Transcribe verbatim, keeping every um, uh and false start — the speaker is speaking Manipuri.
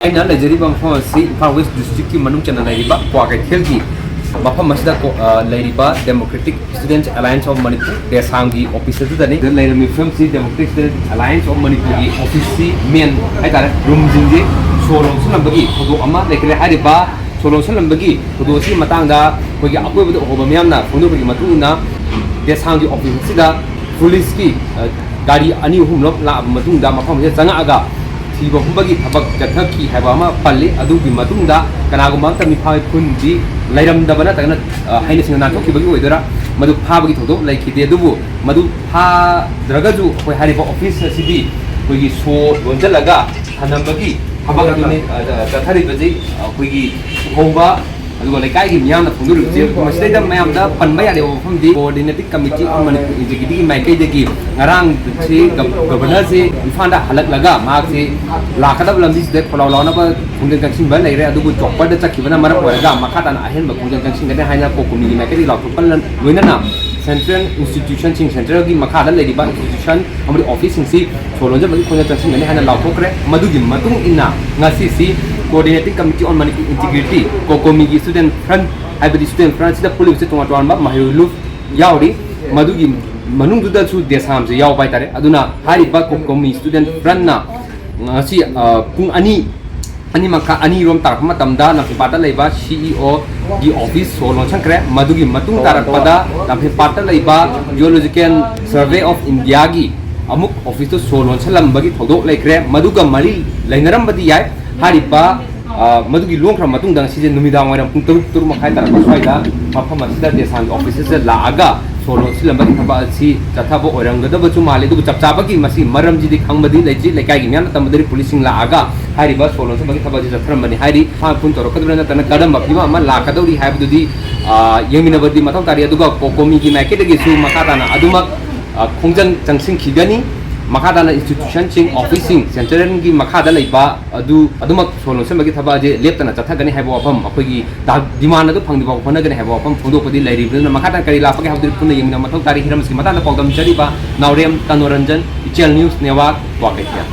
ꯑꯩꯅ ꯂꯩꯖꯔꯤꯕ ꯃꯐꯝ ꯑꯁꯤ ꯏꯝꯐꯥꯜ ꯋꯦꯁ ꯗꯤꯁꯇ꯭ꯔꯤꯛꯀꯤ ꯃꯅꯨꯡ ꯆꯟꯅ ꯂꯩꯔꯤꯕ ꯀ꯭ꯋꯥꯀꯩꯊꯦꯜꯒꯤ ꯃꯐꯝ ꯑꯁꯤꯗ ꯀꯣ-, ꯑ, ꯂꯩꯔꯤꯕ Democratic Students Alliance of Manipur, ꯗꯦꯁꯥꯝꯒꯤ ꯑꯣꯐꯤꯁ ꯑꯗꯨꯗꯅꯤ꯫ ꯁꯤꯗ ꯂꯩꯔꯝꯃꯤ ꯐꯤꯕꯝꯁꯤ Democratic Students Alliance of ꯃꯅꯤꯄꯨꯔꯒꯤ ꯑꯣꯐꯤꯁꯁꯤ ꯃꯦꯟ ꯍꯥꯏꯇꯥꯔꯦ, ꯔꯨꯝꯁꯤꯡꯁꯦ ꯁꯣ ꯂꯣꯟꯁꯤꯜꯂꯝꯕꯒꯤ ꯊꯧꯗꯣꯛ ꯑꯃ ꯂꯩꯈ꯭ꯔꯦ꯫ ꯍꯥꯏꯔꯤꯕ ꯁꯣ ꯂꯣꯟꯁꯤꯜꯂꯝꯕꯒꯤ ꯊꯧꯗꯣꯛ ꯑꯁꯤꯒꯤ ꯃꯇꯥꯡꯗ ꯑꯩꯈꯣꯏꯒꯤ ꯑꯀꯣꯏꯕꯗ ꯎꯍꯧꯕ ꯃꯤꯌꯥꯝꯅ ꯐꯣꯡꯗꯣꯛꯄꯒꯤ ꯃꯇꯨꯡ ꯏꯟꯅ, ꯗꯦꯁꯥꯝꯒꯤ ꯑꯣꯐꯤꯁ ꯑꯁꯤꯗ ꯄꯨꯂꯤꯁꯀꯤ, ꯑ, ꯒꯥꯔꯤ ꯑꯅꯤ ꯑꯍꯨꯝ ꯂꯣꯝ ꯂꯥꯛꯑꯕ ꯃꯇꯨꯡꯗ ꯃꯐꯝ ꯑꯁꯤꯗ ꯆꯪꯉꯛꯑꯒ ꯊꯤꯕ ꯍꯨꯝꯕꯒꯤ ꯊꯕꯛ ꯆꯠꯊꯈꯤ ꯍꯥꯏꯕ ꯑꯃ ꯄꯜꯂꯤ꯫ ꯑꯗꯨꯒꯤ ꯃꯇꯨꯡꯗ ꯀꯅꯥꯒꯨꯝꯕ ꯑꯝꯇ ꯃꯤꯐꯥ ꯃꯤꯄꯨꯟꯗꯤ ꯂꯩꯔꯝꯗꯕ ꯅꯠꯇ꯭ꯔꯒꯅ, ꯑ, ꯍꯩꯅ ꯁꯤꯡꯅ ꯅꯥꯟꯊꯣꯛꯈꯤꯕꯒꯤ ꯑꯣꯏꯗꯣꯏꯔꯥ, ꯃꯗꯨ ꯐꯥꯕꯒꯤ ꯊꯧꯗꯣꯛ ꯂꯩꯈꯤꯗꯦ꯫ ꯑꯗꯨꯕꯨ ꯃꯗꯨ ꯐꯥꯗ꯭ꯔꯒꯁꯨ ꯑꯩꯈꯣꯏ ꯍꯥꯏꯔꯤꯕ ꯑꯣꯐꯤꯁ ꯑꯁꯤꯗꯤ ꯑꯩꯈꯣꯏꯒꯤ ꯁꯣ ꯂꯣꯟꯁꯤꯜꯂꯒ ꯊꯝꯂꯝꯕꯒꯤ ꯊꯕꯛ ꯑꯗꯨꯅꯤ, ꯑ, ꯆꯠꯊꯔꯤꯕꯁꯤ꯫ ꯑꯩꯈꯣꯏꯒꯤ ꯎꯍꯧꯕ ꯑꯗꯨꯒ ꯂꯩꯀꯥꯏꯒꯤ ꯃꯤꯌꯥꯝꯅ ꯐꯣꯡꯗꯣꯔꯤꯕꯁꯤ ꯃꯁꯤꯗꯩꯗ ꯃꯌꯥꯝꯗ ꯄꯟꯕ ꯌꯥꯔꯤꯕ ꯃꯐꯝꯗꯤ Coordinating Committee on Manipur Executive ꯒꯤ ꯃꯥꯏꯀꯩꯗꯒꯤ ꯉꯔꯥꯡꯁꯤ ꯒꯕ-, ꯒꯕꯔꯅꯔꯁꯤ ꯏꯝꯐꯥꯜꯗ ꯍꯜꯂꯛꯂꯒ ꯃꯍꯥꯛꯁꯤ ꯂꯥꯛꯀꯗꯕ ꯂꯝꯕꯤꯁꯤꯗ ꯈꯣꯜꯂꯥꯎ ꯂꯥꯎꯅꯕ ꯈꯣꯡꯖꯪ ꯆꯪꯁꯤꯟꯕ ꯂꯩꯔꯦ꯫ ꯑꯗꯨꯕꯨ ꯆꯣꯞꯄꯔꯗ ꯆꯠꯈꯤꯕꯅ ꯃꯔꯝ ꯑꯣꯏꯔꯒ ꯃꯈꯥ ꯇꯥꯅ ꯑꯍꯦꯟꯕ ꯈꯣꯡꯖꯪ ꯆꯪꯁꯤꯟꯒꯅꯤ ꯍꯥꯏꯅ ꯀꯣꯀꯣꯃꯤꯒꯤ ꯃꯥꯏꯀꯩꯗꯒꯤ ꯂꯥꯎꯊꯣꯛꯄ ꯂꯣꯏꯅꯅ central institution ꯁꯤꯡ, central ꯒꯤ ꯃꯈꯥꯗ ꯂꯩꯔꯤꯕ institution ꯑꯃꯗꯤ ꯑꯣꯐꯤꯁꯁꯤꯡꯁꯤ ꯁꯣ ꯂꯣꯟꯖꯕꯒꯤ ꯈꯣꯡꯖꯪ ꯆꯪꯁꯤꯟꯒꯅꯤ ꯍꯥꯏꯅ ꯂꯥꯎꯊꯣꯛꯈ꯭ꯔꯦ꯫ ꯃꯗꯨꯒꯤ ꯃꯇꯨꯡ ꯏꯟꯅ ꯉꯁꯤꯁꯤ Coordinating Committee on Manipur Integrity, ꯀꯣꯀꯣꯃꯤꯒꯤ student front ꯍꯥꯏꯕꯗꯤ student front ꯑꯁꯤꯗ ꯄꯨꯜꯂꯤꯕꯁꯤ ꯇꯣꯉꯥꯟ ꯇꯣꯉꯥꯟꯕ ꯃꯍꯩꯔꯣꯏ ꯂꯨꯞ ꯌꯥꯎꯔꯤ꯫ ꯃꯗꯨꯒꯤ ꯃꯅꯨꯡꯗꯨꯗꯁꯨ ꯗꯦꯁꯥꯝꯁꯦ ꯌꯥꯎꯕ ꯍꯥꯏꯇꯥꯔꯦ꯫ ꯑꯗꯨꯅ ꯍꯥꯏꯔꯤꯕ ꯀꯣꯀꯣꯃꯤ student front ꯅ ꯉꯁꯤ, ꯑ, ꯄꯨꯡ ꯑꯅꯤ ꯑꯅꯤ ꯃꯈꯥꯏ, ꯑꯅꯤꯔꯣꯝ ꯇꯥꯔꯛꯄ ꯃꯇꯝꯗ ꯂꯝꯐꯦꯜꯄꯥꯠꯇ ꯂꯩꯕ C E O ꯒꯤ ꯑꯣꯐꯤꯁ ꯁꯣ ꯂꯣꯟꯁꯤꯟꯈ꯭ꯔꯦ꯫ ꯃꯗꯨꯒꯤ ꯃꯇꯨꯡ ꯇꯥꯔꯛꯄꯗ ꯂꯝꯐꯦꯜꯄꯥꯠꯇ ꯂꯩꯕ Geological Survey of India ꯒꯤ ꯑꯃꯨꯛ ꯑꯣꯐꯤꯁꯇꯨ ꯁꯣ ꯂꯣꯟꯁꯤꯜꯂꯝꯕꯒꯤ ꯊꯧꯗꯣꯛ ꯂꯩꯈ꯭ꯔꯦ꯫ ꯃꯗꯨꯒ ꯃꯔꯤ ꯂꯩꯅꯔꯝꯕꯗꯤ ꯌꯥꯏ꯫ ꯍꯥꯏꯔꯤꯕ, ꯑ, ꯃꯗꯨꯒꯤ ꯂꯣꯟꯈ꯭ꯔ ꯃꯇꯨꯡꯗ ꯉꯁꯤꯁꯦ ꯅꯨꯃꯤꯗꯥꯡ ꯋꯥꯏꯔꯝ ꯄꯨꯡ ꯇꯔꯨꯛ, ꯇꯔꯨꯛ ꯃꯈꯥꯏ ꯇꯥꯔꯛꯄ ꯁ꯭ꯋꯥꯏꯗ ꯃꯐꯝ ꯑꯁꯤꯗ ꯗꯦꯁꯥꯝꯒꯤ ꯑꯣꯐꯤꯁ ꯑꯁꯤꯗ ꯂꯥꯛꯑꯒ ꯁꯣ ꯂꯣꯟꯁꯤꯜꯂꯝꯕꯒꯤ ꯊꯕꯛ ꯑꯁꯤ ꯆꯠꯊꯕ ꯑꯣꯏꯔꯝꯒꯗꯕꯁꯨ ꯃꯥꯜꯂꯤ꯫ ꯑꯗꯨꯕꯨ ꯆꯞ ꯆꯥꯕꯒꯤ ꯃꯁꯤꯒꯤ ꯃꯔꯝꯁꯤꯗꯤ ꯈꯪꯕꯗꯤ ꯂꯩꯇ꯭ꯔꯤ꯫ ꯂꯩꯀꯥꯏꯒꯤ ꯃꯤꯌꯥꯝꯅ ꯇꯝꯕꯗꯗꯤ ꯄꯨꯂꯤꯁꯁꯤꯡ ꯂꯥꯛꯑꯒ ꯍꯥꯏꯔꯤꯕ ꯁꯣ ꯂꯣꯟꯁꯤꯟꯕꯒꯤ ꯊꯕꯛ ꯑꯁꯤ ꯆꯠꯊꯔꯝꯕꯅꯤ ꯍꯥꯏꯔꯤ꯫ ꯐꯥ ꯐꯨꯟ ꯇꯧꯔꯛꯀꯗꯧꯔꯤꯕ꯭ꯔꯥ ꯅꯠꯇ꯭ꯔꯒꯅ ꯀꯔꯝꯕ ꯐꯤꯕꯝ ꯑꯃ ꯂꯥꯛꯀꯗꯧꯔꯤ ꯍꯥꯏꯕꯗꯨꯗꯤ, ꯑ, ꯌꯦꯡꯃꯤꯟꯅꯕꯗꯤ ꯃꯊꯧ ꯇꯥꯔꯤ꯫ ꯑꯗꯨꯒ ꯀꯣꯀꯣꯃꯤꯒꯤ ꯃꯥꯏꯀꯩꯗꯒꯤꯁꯨ ꯃꯈꯥ ꯇꯥꯅ ꯑꯗꯨꯃꯛ, ꯑ, ꯈꯣꯡꯖꯪ ꯆꯪꯁꯤꯟꯈꯤꯒꯅꯤ꯫ ꯃꯈꯥ ꯇꯥꯅ institution ꯁꯤꯡ, ꯑꯣꯐꯤꯁꯁꯤꯡ, central ꯒꯤ ꯃꯈꯥꯗ ꯂꯩꯕ ꯑꯗꯨ ꯑꯗꯨꯃꯛ ꯁꯣ ꯂꯣꯟꯁꯤꯟꯕꯒꯤ ꯊꯕꯛ ꯑꯁꯤ ꯂꯦꯞꯇꯅ ꯆꯠꯊꯒꯅꯤ ꯍꯥꯏꯕ ꯋꯥꯐꯝ, ꯑꯩꯈꯣꯏꯒꯤ ꯗ-, demand ꯑꯗꯨ ꯐꯪꯗ꯭ꯔꯤꯐꯥꯎ ꯍꯣꯠꯅꯒꯅꯤ ꯍꯥꯏꯕ ꯋꯥꯐꯝ ꯐꯣꯡꯗꯣꯛꯄꯗꯤ ꯂꯩꯔꯤꯕꯅꯤꯅ, ꯃꯈꯥ ꯇꯥꯅ ꯀꯔꯤ ꯂꯥꯛꯄꯒꯦ ꯍꯥꯏꯕꯗꯨ ꯄꯨꯟꯅ ꯌꯦꯡꯃꯤꯟꯅꯕ ꯃꯊꯧ ꯇꯥꯔꯤ꯫ ꯍꯤꯔꯝ ꯑꯁꯤꯒꯤ ꯃꯇꯥꯡꯗ ꯄꯥꯎꯗꯝꯖꯔꯤꯕ ꯅꯥꯎꯔꯦꯝ ꯇꯅꯣꯔꯟꯖꯟ, ꯏꯆꯦꯜ ꯅ꯭ꯌꯨꯁ ꯅꯦꯠꯋꯥꯔꯛ, ꯀ꯭ꯋꯥꯀꯩꯊꯦꯜ꯫